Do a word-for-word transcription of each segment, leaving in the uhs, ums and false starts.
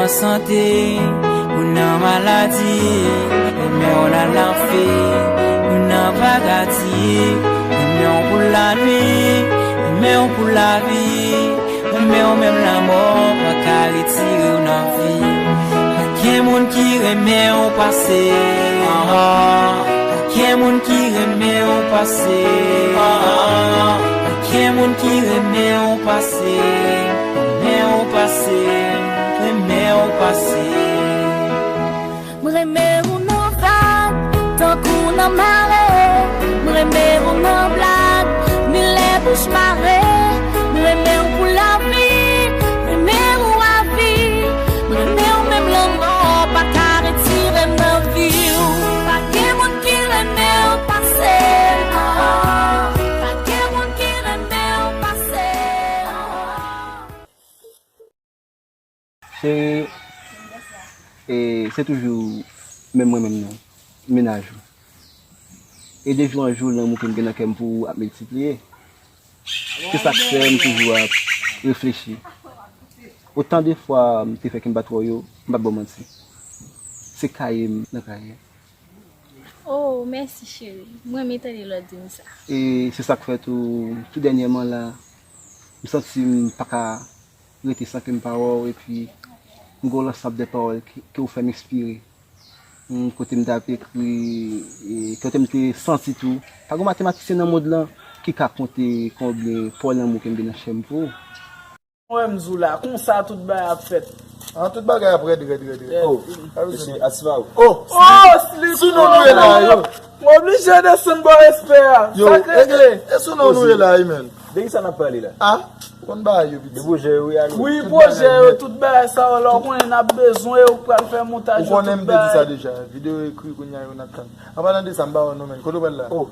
An sante, ou nan maladi, renmen w nan lanfè, ou nan pagadi, renmen w pou lannuit, renmen w pou lavi, renmen w menm lanmò pa ka retire w nan vi. Pa gen moun ki renmen w pase, ah, ah. Pa gen moun ki renmen w pase, ah, ah. Pa gen moun ki renmen w pase, renmen w pase, renmen w pase. M renmen ou nan vag, tankou nan mare. M renmen ou nan blag, ni lè bouch mare. M renmen ou pou lavi, renmen ou avi. M renmen ou menm lanmò pa ka retire m nan vi w. Pa gen moun ki renmen w pase, ah, ah. Pa gen moun ki renmen w pase, ah, ah. Cheri, e, se toujou menm mwen menm nan, mennaj ou. E de jou an jou, lanmou ke m gen nan kè m pou ou ap miltipliye. Se sa k fè m toujou ap reflechi. Otan de fwa m te fè ke m pa t wè w yo, m p ap ba w manti. Se kaye m nan kaye. Oh, mèsi cheri. M renmen tande lè w di m sa. E se sa k fè tou, tou dènyèman la, m santi m pa ka rete san ke m pa wè w, epi m gen yon lansab de pawòl ke, ke w fè m enspire. Hmm, kote m t ap ekri, e kote m te santi tou. Pa gen matematisyen nan mond lan ki ka konte konbyen pò lanmou ke m gen nan chè m pou ou. Mwen m di w la, konsa tout bagay ap fèt. An, tout bagay ap rèd, rèd, rèd, rèd. Oh, mesye, asva ou. Oh, oh, Slick, sou nou nou ye la, yo. M oblije desann bò respè a. Yo, sa k regle? E, e, e sou nou nou ye la, wi, menn. De ki sa n ap pale la? Ah, ou konn bagay yo, piti. De pwojè yo, wi, alo. Wi, pwojè yo, tout bagay sa yo, lè w konnen n ap bezwen yo, ou pral fè montaj yo, tout bagay. Ou konnen m te di sa deja, videyo ekri, kounye a yo n ap tann. An palan de sa, m pa wè w non, menn. Kote w pral la? Oh.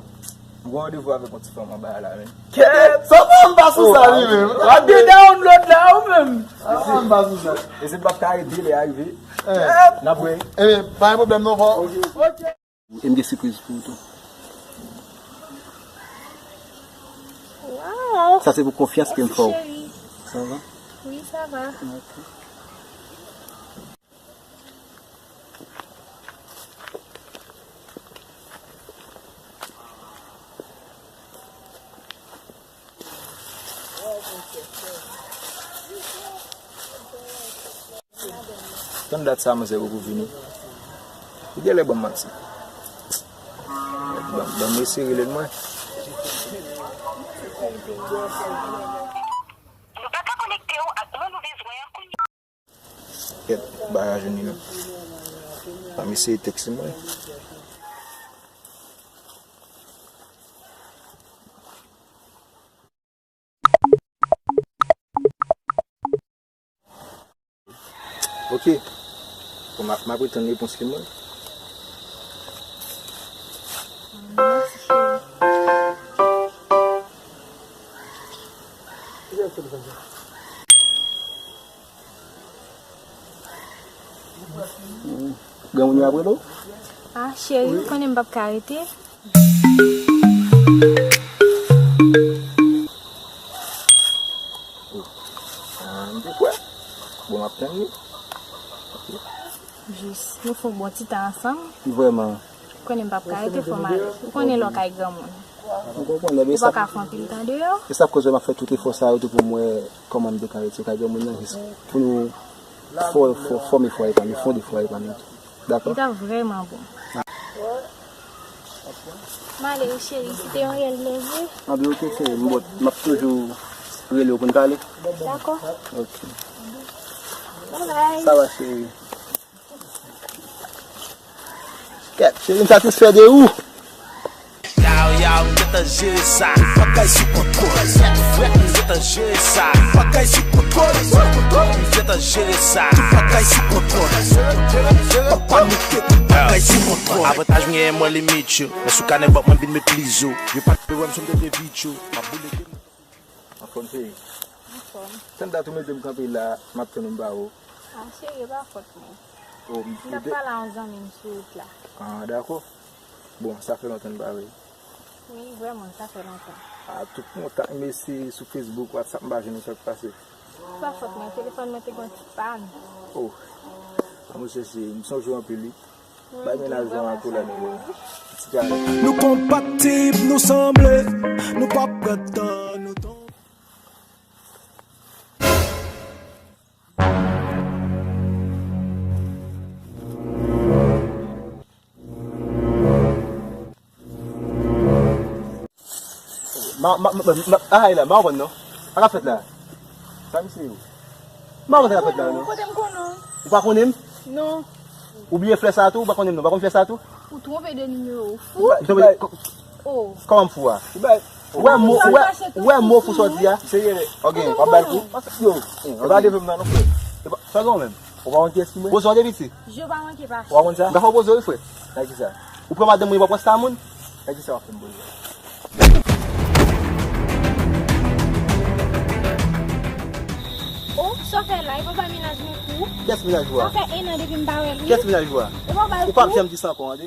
M gen randevou avèk yon ti fanm anba a la, men. Kèt! Sa fanm pa sou sa, li menm. W ap gen download la, ou menm. Sa fanm pa sou sa. E se p ap ka ede lè a rive. Kèt! N ap wè. Ebyen, pa gen pwoblèm non, fò. Ok. E m gen sipriz pou ou tou. Wow! Sa se pou konfyans ke m fè w. Mèsi, cheri. Sa va? Wi, sa va. Ok. Tann dat sa manzè poko vini. Li genlè ban m manti. Ban, ban m eseye rele l mwen. Nou pa ka konekte w ak moun ou bezwen an kounye a. Kèt, m pa ka jwenn li non. Ban m eseye tèks li mwen. Ok. Bon, m ap, m ap retann repons li mwen. Granmoun yo ap rele w? Ah, cheri, ou konnen m p ap ka rete. Ah, m te kwè. Bon, m ap tann li. Jis, nou fè yon bon ti tan ansanm. Vrèman. Konnen m p ap ka rete, fò m ale. Ou konnen lè w kay granmoun. M konprann, men ou pa ka fè anpil tan deyò. E sa k koz m ap fè tout efò sa yo tou pou m wè kòman m te ka retire kay granmoun nan, jis pou nou fò, fò, fòme fwaye pa nou, fonde fwaye pa nou tou. Dakò? Li t ap vrèman bon. M ale wi, cheri, se te yon rèl love. Anben, ok, cheri, m bòt, m ap toujou rele w pou n pale. Dakò. Ok. Bye bye. Sa va, cheri. Kèt, cheri, m satisfè de ou. Yow, yow, m gentan jere sa. Tout bagay sou kontwòl. M gentan jere sa. Tout bagay sou kontwòl. M gentan jere sa. Tout bagay sou kontwòl. Pa panike, tout bagay sou kontwòl. Avantaj m genyen, mwen limit yo. Lè sou kanè bòk mwen vin meprize w. Yo pa t pe wè m sou m te vle vit yo. M ap boule de. Anfòm, cheri? Anfòm. Tann dat ou mete m kanpe la, m ap tann ou, m pa wè w. Ah, cheri, e pa fòt mwen. Oh, m t ap pale a yon zanmi m sou wout la. Ah, dakò. Bon, sa fè lontan n pa wè. Wi, vrèman, sa fè lontan. Ah, tout kontak m eseye sou Facebook, WhatsApp, m pa jwenn ou, sa k pase? E pa fòt mwen, telefòn mwen te gen yon ti pàn. Oh, mwen se, se, m sonje w anpil, wi. Bay mennaj ou an kou la, men. Ti kare. Nou konpatib, nou sanble, nou p ap pran tan, nou tonbe. Ma, ma, ma, ma, ma, ah, la, ma konn non. Sa k ap fèt la? Sa misye yo? Ma konn sa k ap fèt la, non. Kote m konnen w? Ou pa konnen m? Non. Ou bliye flè sa tou? Ou pa konnen m, non. Ou pa konn flè sa tou? Ou twonpe de nimewo. Ou fou? M twonpe de, ko-, oh, kòman m fou a? Ou wè mo, ou wè, ou wè mo fou sa w di a? Serye, ok, w ap bay l kou? Yo, e pa de menm nan, non, frè. E pa, sa gen menm. Ou pa konn kiyès ki mwen? Poze w de piti. Je pa manke pa. Ou pa konn sa? M ka fè w poze w, wi, frè. Nan ki sa? Ou pran madanm mwen, ou pa pran sa moun? Nan ki sa w ap fè m poze w? Oh, sa w fè la, e pa bay mennaj mwen kou. Kiyès mennaj ou a? Sa fè en an depi m pa wè l, wi. Kiyès mennaj ou a? E pa bay kou. Ou p ap janm di sa ankò, tande?